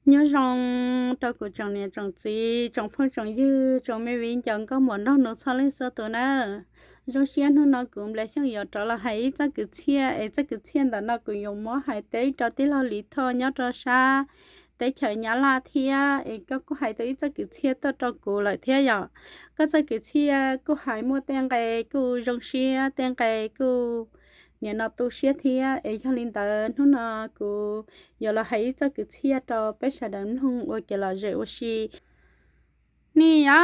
Nyob zoo rau kuv tsoom niam tsoom txiv, tsoom phooj tsoom ywg, tsoom me viv ncaus nkauj muam nraug nus txhua leej txhua tus nawb. Zoo siab hnub no kuv Nplas Xyooj yuav rov los hais ib txoj kwv txhiaj, es txoj kwv txhiaj ntawm no kuv yuav muab hais teb rau tij laug Lis Thoj nyob rau sab teb chaws Nyab Laj thiab, es koj kuj hais tau ib txoj kwv txhiaj tuaj rau kuv lawm thiab yom. Koj txoj kwv txhiaj kuj hais muaj tej nqe kuj zoo siab, tej nqe kuj nim no tu siab thiab, es yog li ntawd hnub no kuv yuav los hais ib txoj kwv txhiaj rau peb sawv daws mloog ua kev lom zem ua si. Nim no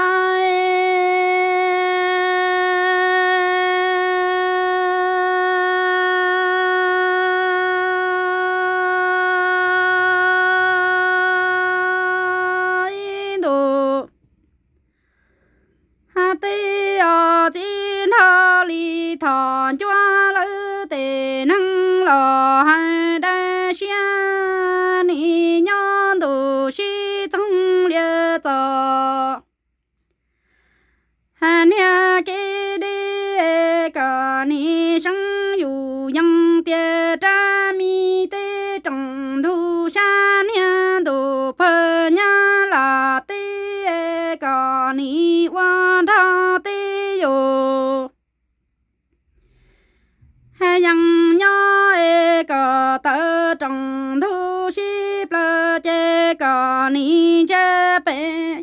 ib ntus teb os, txiv nraug Lis Thoj Ncuab lawv tej neeg los hais dab siab, nim nyob ntu sib txoog lias txos, hais niag kev deb kom nim seev yus yeej tias rab me teb rooj ntug sab niag ntu pawg Nyab Laj teb kom nim ua nrog teb yus. Hais yeej nyob es kom tawm rooj ntug sib plaws ces kom nim ntsia pem.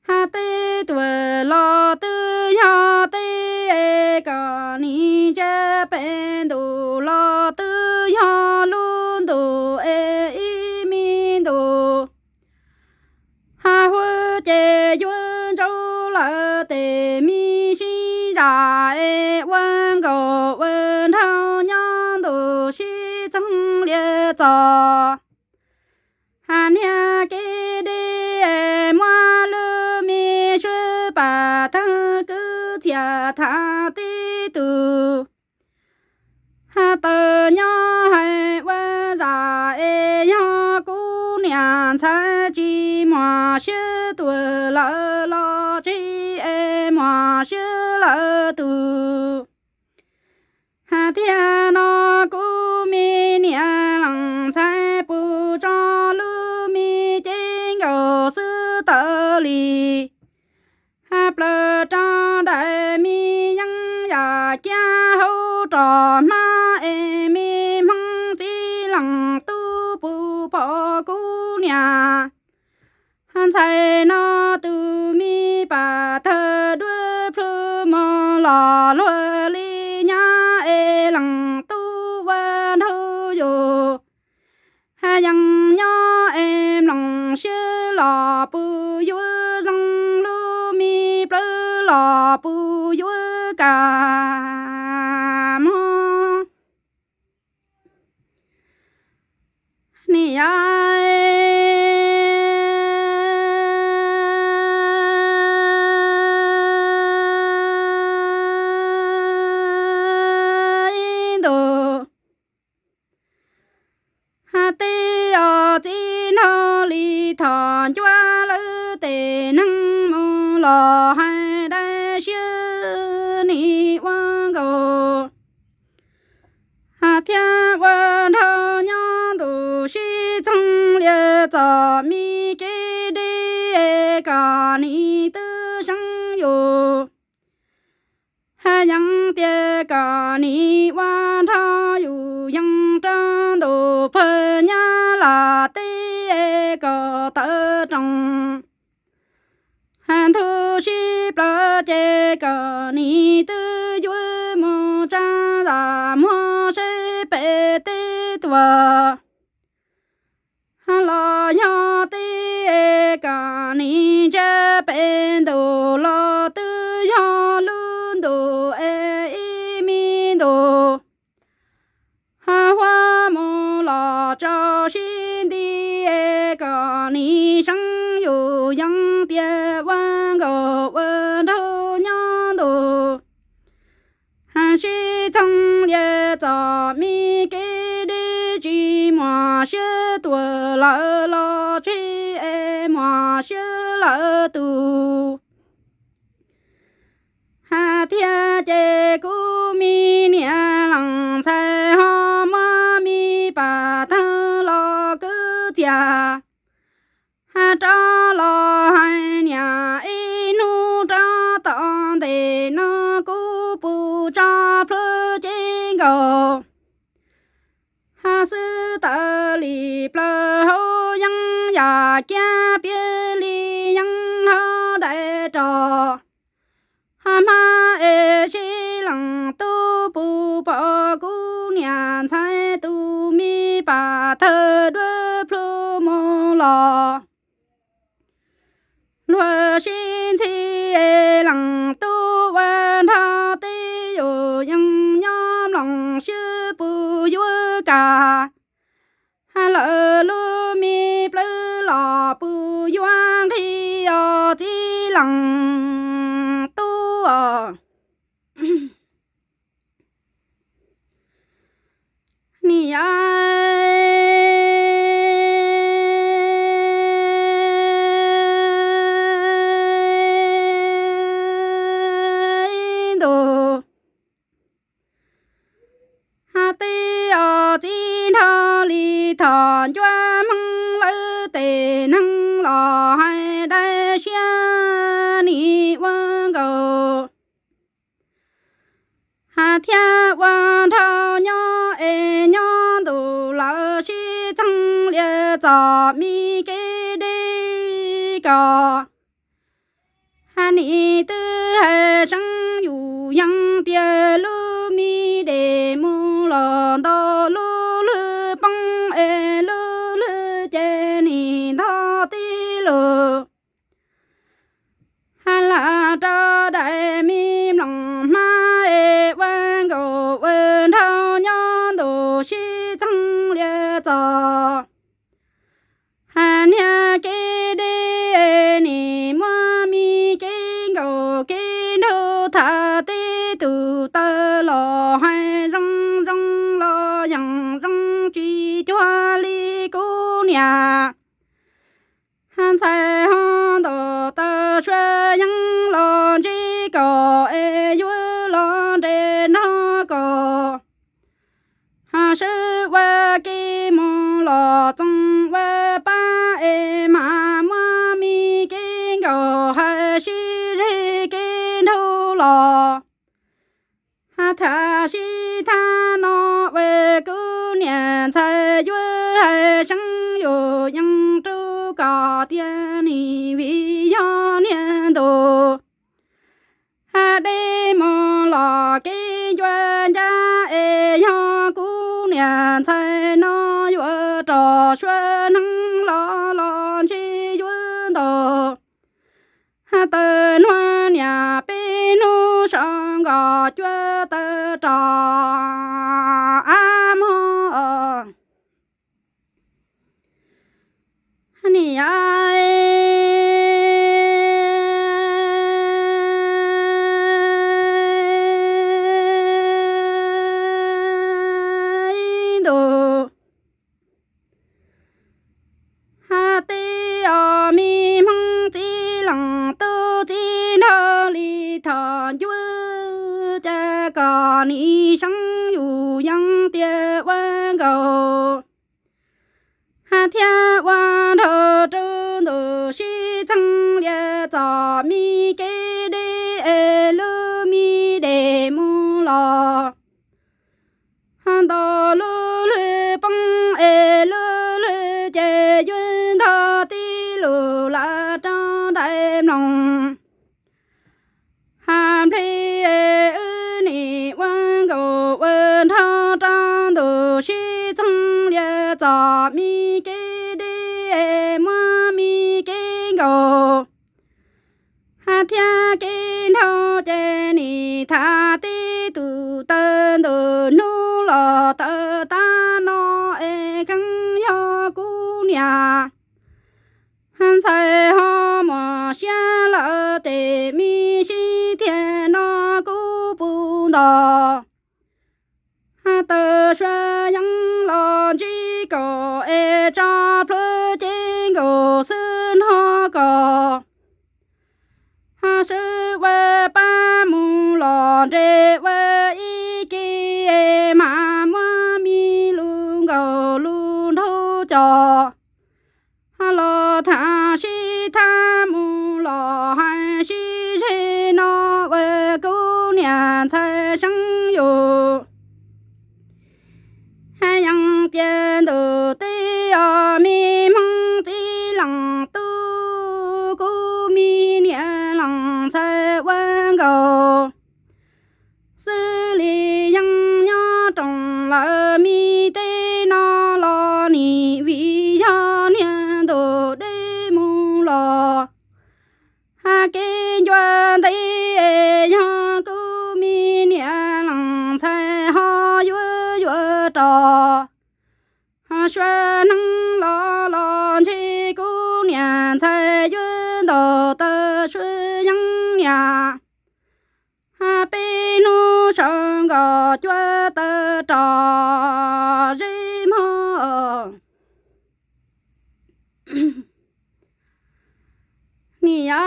Hais teb tuaj los twb yog teb es kom nim ntsia pem, ntu los twb yog lub ntu es ib me ntu. Hais huab ces yuav ntsaub lawm tej me sib zam es ua nkauj ua nraug nyob ntu sib txoog lias txos. Hais niag kev deb muab lub me suab pam tag kwv txhiaj tham tib tug. Hais tawm nyob hais ua zam es yog kuv niam ntxhais tsis muaj siab tuaj lawm los tsis es muaj siab lawm tus. Hais tiag no kuv me niam leej ntxhais puas tso lub me cev nkaus xwb tawm li. Hais plaws rau daim me yeeb yam kiag hauv roj hmab es me hmoob txiv leej tub puas pom kuv niam ntxhais no tus me pam tawg duab plhu mos los luag li nyab es leej tub ua nraug yus. Hais yeej nyob es mloog siab los puas yuav zoo, lub me plawv los puas yuav kam muag. Nim no ib ntus hais teb os, txiv nraug Lis Thoj Ncuab lawv tej neeg mus los hais dab siab, nim ua nkauj hais thiab ua nraug nyob ntu sib txoog lias txom, me kev deb kom nim twb seev yus. Hais yeej tias kom nim ua nraug yus yeej rau ntu pawg Nyab Laj teb kom tawm rooj hais ntug sib plaws ces kom nim twb yuav mus tsa zam muag seb pem teb tuaj los yog teb, kom nim ntsia pem, ntu los twb yog lub ntu es ib me ntu. Hais huab mus los tso sib nti es kom nim seev yus yeej tias ua nkauj ua nraug nyob ntu hais sib txoog lias txom, me kev deb tsis muaj siab tuaj lawm los tsis es muaj siab lawm tus. Hais thiab ces kuv me niam leej ntxhais ho muab me pam tawg los kwv txhiaj Rov los hais niam ib hnub rov tom ntej no kuv puas tso plhuav cev nkaus. Xwb tawm li plaws hauv yeeb yam kiab piav li yeeb hauv dais rog. Hmab es sib lees tub puas pom kuv niam ntxhais tus me pam thawj duab plhu mus los. Luag sib ntxhi lees tub ua nrog tib yus yeej nyob mloog sib puas yuav kam. Lawv lub me plawv los puas yuav nqhis os txiv lees tub os. Niam ntug teb os txiv nrog li thaum ncuab hmoob lawv tes neeg los hais dab siab nim ua nkaus. Thiab ua nrog nyob es nyob ntu lawv sib txeeb lias txom mi kev deb kos. Nim twb hais seeb yus yeej tias lub me dej mus los ntau lub lwg poob es lub lwg ces nim nto tib lus. Lam rau daim me mloog hmab es ua nkaus ua nraug nyob ntu sib txeeb lias txog. Hais niag kev deb nim muab me kev nkaus kev nraug tham tib tug taw los hais zoo zoo los yeej zoo tsis cuag li kuv niam. Ntxhais ho ntaus taw sua yeeb los ntsib kom es yuav los nres nrog kom. Sib ua ke mus los txoos ua pab es mas muab me kev nkaus hais sib zeg kev nraug los. Tham sib tham no ua kuv niam ntxhais yuav hais seeb yus yeej rub kom tiag nim vim yog niag ntus deb mus los kev ncua ncab es yog kuv niam ntxhais no yuav rov sua neeg los los ntshe yuav ntaus taw hnub niam peb hnub sau nkaus cuab taw rov ab mog. Niam ntug teb os me hmoob txiv leej tub txiv nraug li thaum ncuab cas kom nim seeb yus yeej tias ua nkaus thiab ua nraug rau ntu sib txeeg lias txom mi kev deb es lub me dej mus los ntau lub lwg poob es lub lwg ces yuav ntog tib lus lam rau daim mloog. Hais nplij wb nim ua nkaus ua nraug rau ntu sib txeeg lias txom mi kev deb muab mi kev nkaus thiab kev nraug ces nim tham tib tug taw ntu hnub los taw tab no es kheev yog kuv niam ntxhais ho mus siab lawm tes me sib thiaj no kuv puv ntos taw sua yeeb los ntsib kom es tso plhuav cev nkaus xwb nrog kom sib ua pab mus los nres ua ib ke mas muab me lus nkaus lus nraug cos los tham ua ntej, yog kuv me niam leej ntxhais ho yuav yuav rov, sua neeg los los ntshe kuv niam ntxhais yuav ntaus taw sua yeeb niam. Peb hnub sau nkaus cua taw rov zeb mog. Niam,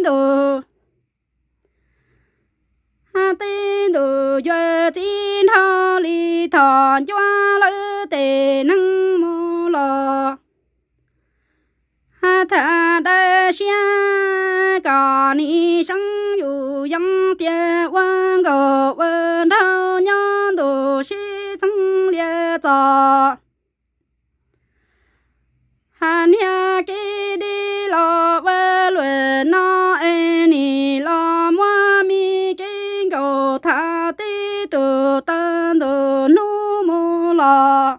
ntuj, tej ntuj yuav txij nrho li thaum ncuab lawv tej neeg mus los. Tham dawb siab kom nim seeb yus yeej tias ua nkaus ua nraug nyob ntuj sib txeeb lias txog. Niag kev dib los ua luam no es nim los muab me kev nkaus tham tib tug taw ntuj hnub mus los.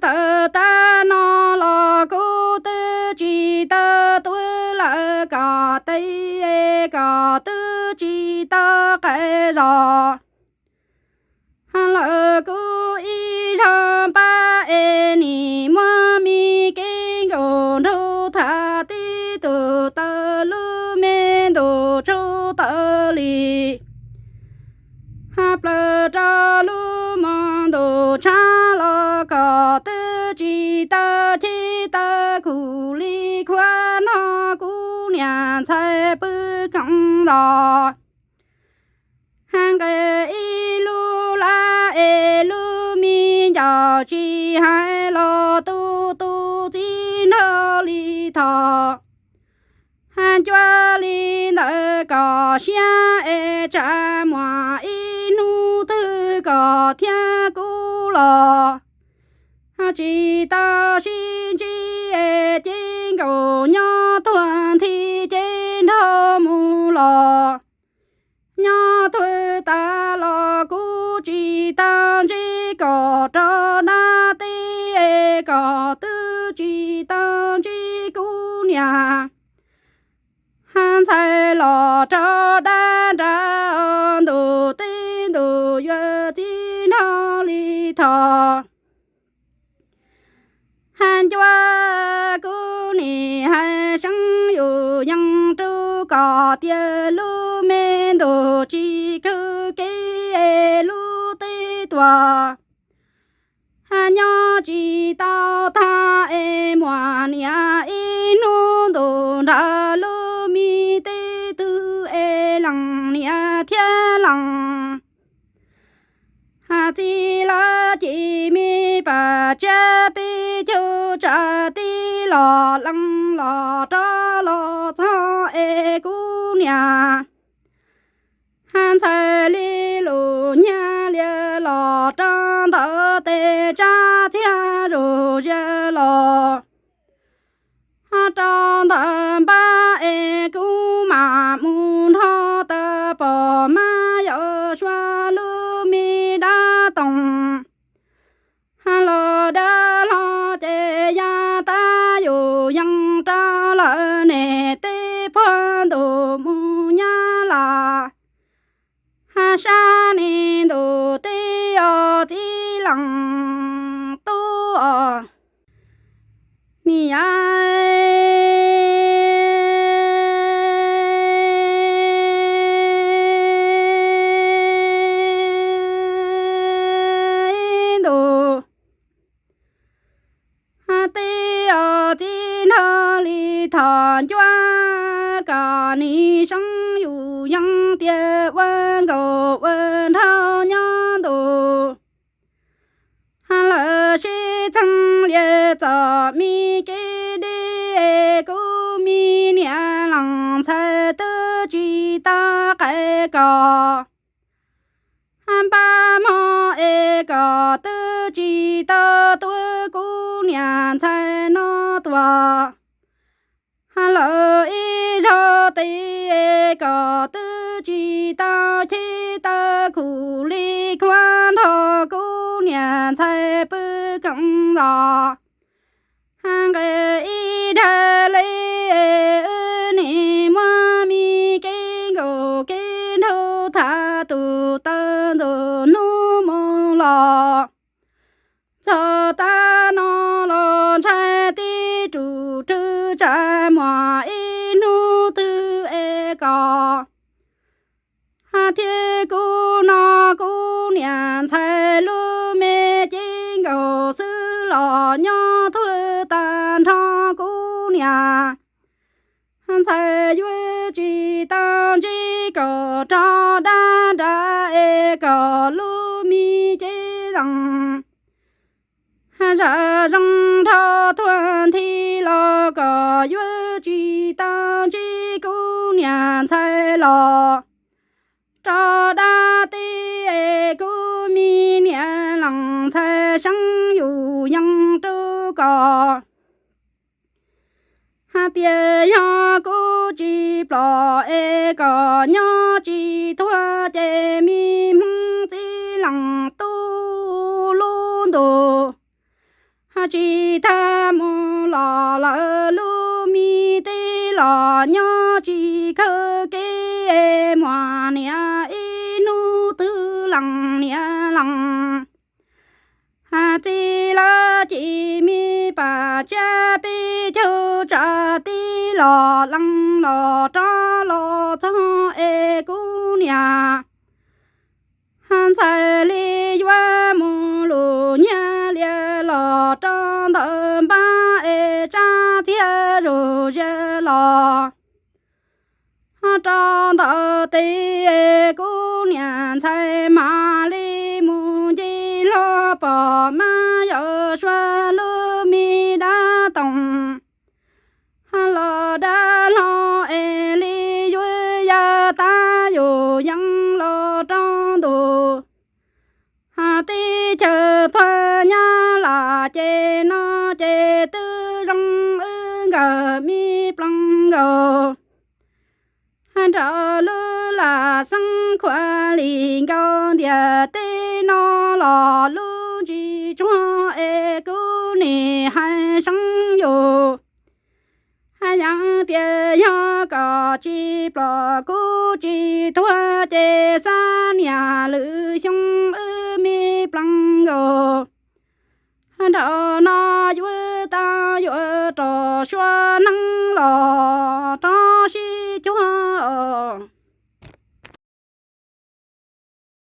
Tawm tag no los kuv twb tsis tau tuav lawv kom teb, kom twb tsis tau qai zos. Lawv kuv ib zaug npaj es nim muab me kev nkaus nraug tham tib tug taw lub me ntuj tsaus taw li. Plaws rau lub hmo ntuj tshab los kom twb tsis tau cheb tau khuv li khuav no kuv niam ntxhais pw koom los. Nqes ib lub laj es lub me ncaus tsis hais los tu tu txij nrho li thaum. Ncuab li ntawd kom siab es tsam muaj ib hnub twg kom thiab kuv los. Tsis tau sib ntsib es ces nkaus nyob tuag nthi ces nrog mus los. Nyob tuag tas los kuv tsis tau ntsib kom rau dab teb, kom twb tsis tau ntsib kuv niam ntxhais los rau dab nrag ntuj teb ntuj yuav txij nrho li thaum. Ncuab kuv nim hais seeb yus yeej rub kom tias lub me ntuj tsis kawg kev es lub teb tuag. Nyob tsis tau tag es muaj niam ib hnub ntuj nrag lub me teb twg es leej niam thiab leej txiv lawv ces me pam tsab peb caug tsam tib los leej los rov los txog es kuv niam ntxhais li lus nyag lias los rau ntawm tej tsab txiag zuj zus los rau ntawm npab es kuv mam mus nrog tau pom mab yau sua lub me dab toog. Los dab los ces yaj tab yus yeej rau lawm nej tej puag ntuj mus nyab las. Sab nej ntuj teb os txiv leej tub os. Niam, ntuj teb os txiv nrog li thaum ncuab kom nim seeb yus yeej tias ua nkaus ua nraug nyob ntuj lawv sib txeeb lias txog me kev deb, kuv me niam leej ntxhais twb tsis tau qai kom npab hmo es kom twb tsis tau tuav kuv niam ntxhais no tuag lawm ib zaug tid, kom twb tsis tau niam ntxhais pw koom los. Nqe ib dhau li, wb nim muab me kev nkaus kev nrug tham tus taw ntu hnub mus los. Txog tav no los ntshai tib tug rwg tsa muag ib hnub twg es kom thiab kuv no kuv niam ntxhais lub me cev nkaus xwb los nyob thuam tag nrho kuv niam ntxhais yuav tsis tau ntsib kom rov dab nrad es kom lub me cev lees zam zoo nrho thuam nthi los kom yuav tsis tau ntsib kuv niam ntxhais los rov dab tib es kuv me niam lees ntxhais seeb yus yees rau kom hais tias yog kuv tsis plos es kom nyob tsis thuam ces me hmoov txiv lees tu lub ntu tsis tag mus los lawm lub me teb los nyob tsis khawv kev muag niam ib hnub twg lees niam lees hais txiv lawv ces me pas tsiab peb caug tsa tib los lees los rov los txog es kuv niam ntxhais li yuav mus lus nyiag lias los rau ntawm npab es tsab txiag zus zias los rau ntawm tes es kuv niam ntxhais mam li mus nce hlo pom mab yawm suav lub me dab toom los dab hlo es li yuav ya tab yus yees los rau ntu teb chaws Phaj Nyab Laj ces no ces twb zoo wb nkawm me plees nkaus nrog lub lam xeeb khuav li nkaus ntiaj teb no los lub ntsis tsuag es kuv nim hais seeb yus hais yees tias yog kom tsis plos kuv tsis tuag ces xab niam lwm xyoo wb me plees nkaus nrog no yuav tau yuav rau suav neeb los rov sib cuag